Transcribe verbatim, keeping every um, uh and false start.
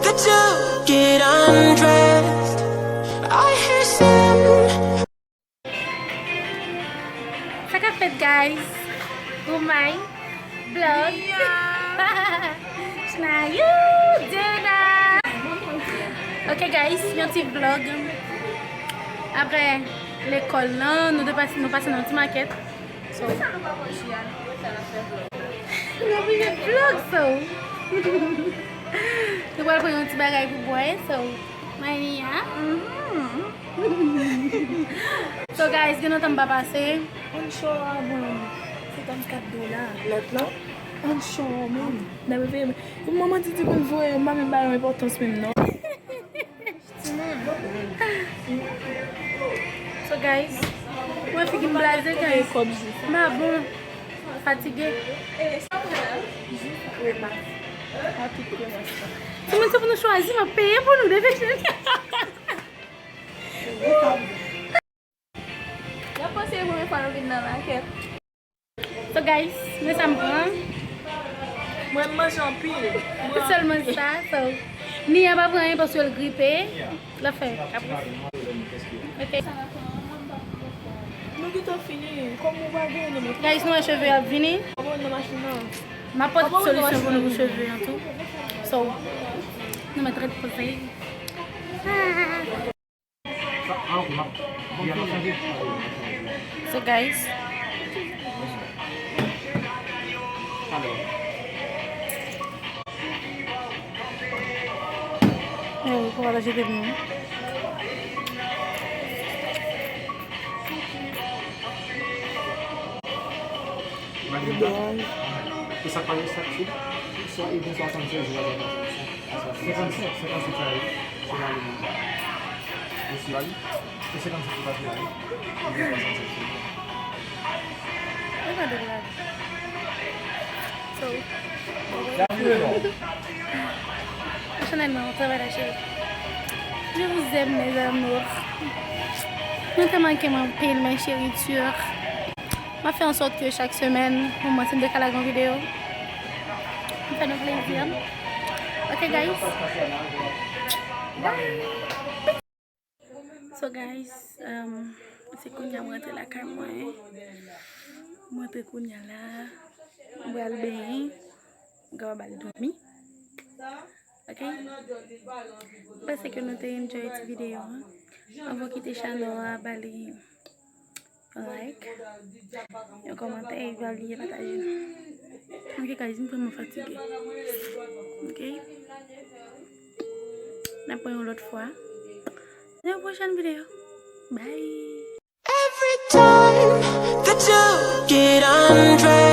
The two get undressed. I hear Sam. Sa k ap fèt, guys? Goumay vlog. Shnayu, Dena. Ok, guys, yon ti vlog. Apre lekòl lan, nou te pase, nou pase nan yon ti makèt. So, n ap fè vlog, so. Nou pral pran yon ti bagay pou bwè, so. Mania. So, guys, gen lontan m pa pase. Onshore a ban m senkannkat dola. Lèt lan? Onshore, menm. N ap peye. Manman Didi konn voye, m pa menm ba yo enpòtans menm, non. So, guys, mwen figi m blaze, guys. M pa bon. Fatige. Timoun, se pou nou chwazi, m ap peye pou nou depi. Y ap panse e premye fwa nou vin nan makèt. So, guys, men sa m pran. Mwen, m manje anpil. Sèlman sa, so. Nia pa pran anyen paske l gripe. L ap fè. Ok. Nou gentan fini. Kòm ou pa gen, nou met. Guys, nou wè cheve ap vini. Kòm ou nan machin nan. M ap pote solisyon pou nou pou cheve an tou. So, nou met rèd poze. So, guys. Yo, pou pa jete nou. Imajine sa. Se sa k pale sa sou. Swa e gen swasannsèz jou a. Senkannsenk, senkannsenk sa yo. Se la li menm. Yo sou la li. Se senkannsenk ki pase la li. Li gen swasannsèz sou li. E pa de blag. So, Chanèl mwen, travay la, cheri. Je vous aime, mes amours. Nou te manke m anpil, mes chéritures. M ap fè an sòt ke chak semèn, pou mwen, si m te ka lage yon videyo, m fè nou plezi. Ok, guys. Bye. So, guys, um, se kounye a m rantre lakay mwen. M rantre kounye a la. M pral benyen. M kapab al dòmi. Ok? M panse ke nou te enjoy ti videyo an. Anvan w kite chanèl la, ba li yon like, yon kòmantè, e pa bliye pataje l. Ok, guys, m vrèman fatige. Ok? N ap wè yon lòt fwa nan yon pwochèn videyo. Bye! Every time the two get undressed.